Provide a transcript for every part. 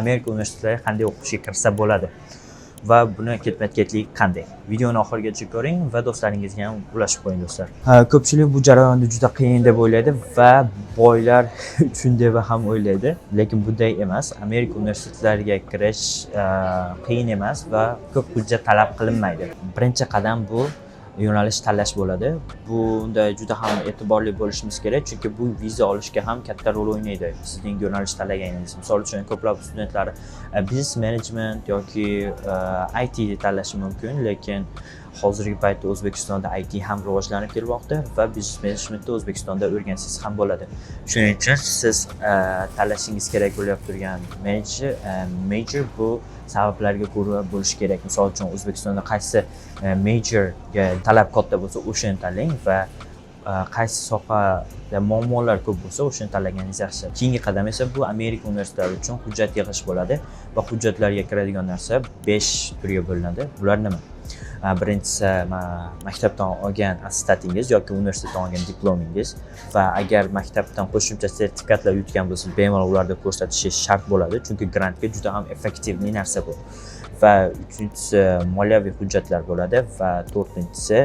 Amerika universitetlariga qanday o'qishga kirsa bo'ladi va buni ketma-ketlik qanday? Videoni oxirigacha ko'ring va do'stlaringizga ham ulashib qo'ying, do'stlar. Ha, ko'pchilik bu jarayonni juda qiyin deb o'ylaydi va boylar uchun deb ham o'ylaydi, lekin bunday emas. Amerika universitetlariga kirish qiyin emas va ko'p hujjat talab qilinmaydi. Birinchi qadam bu yo'nalish tanlash bo'ladi. Bunda juda ham e'tiborli bo'lishimiz kerak, chunki bu viza olishga ham katta rol o'ynaydi, sizning yo'nalish tanlaganingiz. Misol uchun, ko'plab studentlar biznes management yoki IT tanlashi mumkin, lekin hozirgi paytda O'zbekistonda IT ham rivojlanib kelmoqda va biznes managementni O'zbekistonda o'rgansangiz ham bo'ladi. Shuning uchun siz tanlashingiz kerak bo'layotgan turgan major bu sabablarga ko'ra bo'lishi kerak. Misol uchun, O'zbekistonda qaysi majorga talab katta bo'lsa, o'shani tanlang va qaysi sohada muammolar ko'p bo'lsa, o'shani tanlaganingiz yaxshi. Keyingi qadam esa bu Amerika universitetlari uchun hujjat yig'ish bo'ladi va hujjatlarga kiradigan narsa besh turga bo'linadi. Bular nima? Birinchisi maktabdan olgan attestatingiz yoki universitetdan olgan diplomingiz va agar maktabdan qo'shimcha sertifikatlar yutgan bo'lsangiz, bemalol ularni ko'rsatishi shart bo'ladi, chunki grantga juda ham эффективный narsa bu. Va uchinchisi moliyaviy hujjatlar bo'ladi va to'rtinchisi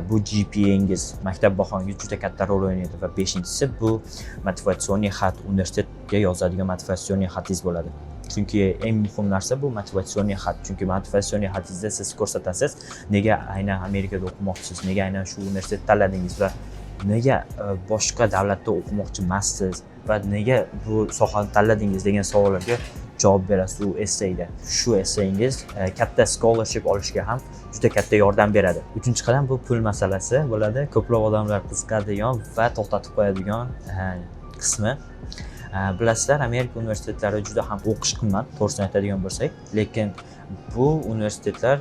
bu GPAngiz, maktab bahongiz juda katta rol o'ynaydi va beshinchisi bu мотивационный xat, universitetga yozadigan мотивационный xatingiz bo'ladi. Chunki eng muhim narsa bu мотивационный xat, chunki мотивационный xatingizda siz ko'rsatasiz, nega aynan Amerikada o'qimoqchisiz, nega aynan shu universitetni tanladingiz va nega boshqa davlatda o'qimoqchi emassiz va nega bu sohani tanladingiz degan savollarga javob berasiz u essayda. Shu essengiz katta scholarship olishga ham juda katta yordam beradi. Uchinchi qadam bu pul masalasi bo'ladi. Ko'plab odamlar qiziqadigan va to'xtatib qo'yadigan qismi. Bilasizlar, Amerika universitetlari juda ham o'qish qimmat, to'g'risini aytadigan bo'lsak, lekin bu universitetlar,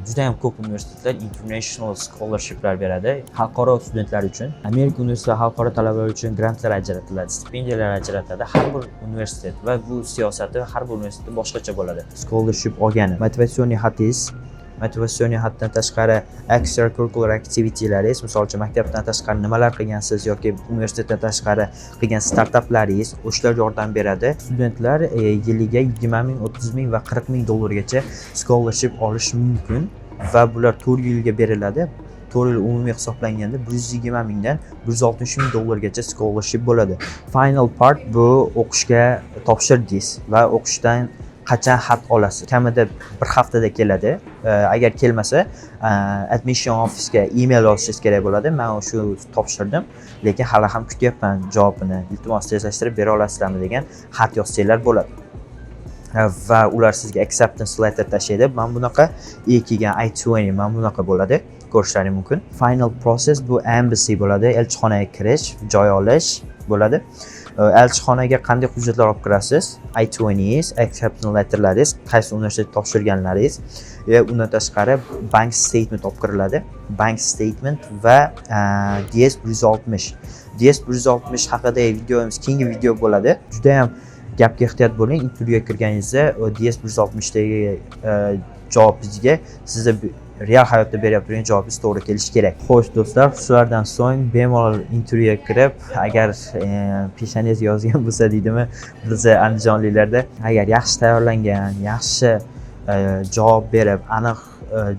juda ham ko'p universitetlar international scholarshiplar beradi xalqaro studentlar uchun. Amerika universiteti xalqaro talabalar uchun grantlar ajratiladi, stipendiyalar ajratadi har bir universitet va bu siyosati har bir universitetda boshqacha bo'ladi. Scholarship olgani мотивационный xatingiz, мотивационный xatdan tashqari extracurricular activitylaringiz, misol uchun, maktabdan tashqari nimalar qilgansiz yoki universitetdan tashqari qilgan startaplaringiz, o'shalar yordam beradi. Studentlar yiliga 20 000, 30 000 va 40 000 dollargacha scholarship olishi mumkin va bular 4 yilga beriladi. 4 yil umumiy hisoblanganda 120 000dan 160 000 dollargacha scholarship bo'ladi. Final part bu o'qishga topshirdingiz va o'qishdan qachon xat olasiz? Kamida bir haftada keladi. Agar kelmasa, admission office email yozishingiz kerak bo'ladi: "Man shu topshirdim, lekin hali ham kutyapman javobini, iltimos, tezlashtirib bera olasizlarmi?" degan xat yozsanglar bo'ladi va ular sizga acceptance letter tashlaydi. Mana bunaqa и kelgan I-20 mana bunaqa bo'ladi, ko'rishlaring mumkin. Final process bu embassy bo'ladi, elchixonaga kirish, joy olish bo'ladi. Elchixonaga qanday hujjatlar olib kirasiz? I-20, acceptance letterlaringiz, qaysi universitetda topshirganlaringiz va undan tashqari bank statement olib kiriladi. Bank statement va DS 160. DS 160 haqidagi videomiz keyingi video bo'ladi. Judayam gapga ehtiyot bo'ling. Intervyuga kirganingizda DS 160dagi javobingizga sizni real hayotda beryapti turgan javobingiz to'g'ri kelishi kerak. Xo'sh, do'stlar, shulardan so'ng bemalol intervyuga kirib, agar peshonangizga yozgan bo'lsa deydimi biza andijonliklarda, agar yaxshi tayyorlangan, yaxshi javob berib, aniq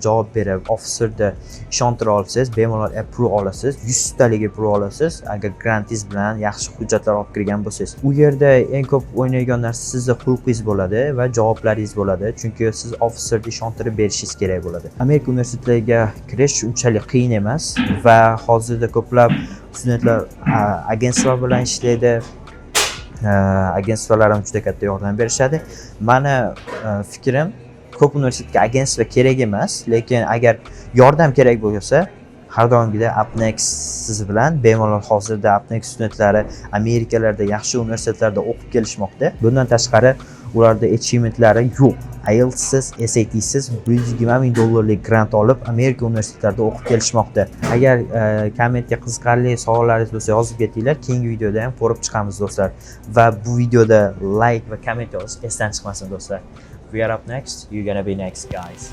javob berib, officerni ishontira olsangiz, bemalol approve olasiz, 100talik approve olasiz, agar grantingiz bilan yaxshi hujjatlar olib kirgan bo'lsangiz. U yerda eng ko'p o'ynaydigan narsa sizni xulqingiz bo'ladi va javoblaringiz bo'ladi, chunki siz officerni ishontirib berishingiz kerak bo'ladi. Amerika universitetlariga kirish unchalik qiyin emas va hozirda ko'plab studentlar агентство bilan ishlaydi. Агентство lar ham juda katta yordam berishadi. Mani fikrim, ko'p universitetga агентство kerak emas, lekin agar yordam kerak bo'lsa, har doimgidek Upnext siz bilan bemalol. Hozirda Upnext studentlari Amerikalarda yaxshi universitetlarda o'qib kelishmoqda. Bundan tashqari, ularda achievementlari yo'q. IELTSsiz, SATsiz 120 000 dollarlik grant olib, Amerika universitetlarida o'qib kelishmoqda. Agar kommentga qiziqarli savollaringiz bo'lsa, yozib ketinglar, keyingi videoda ham ko'rib chiqamiz, do'stlar. Va bu videoda like va komment yozish esdan chiqmasin, do'stlar. We are up next, you're gonna be next, guys.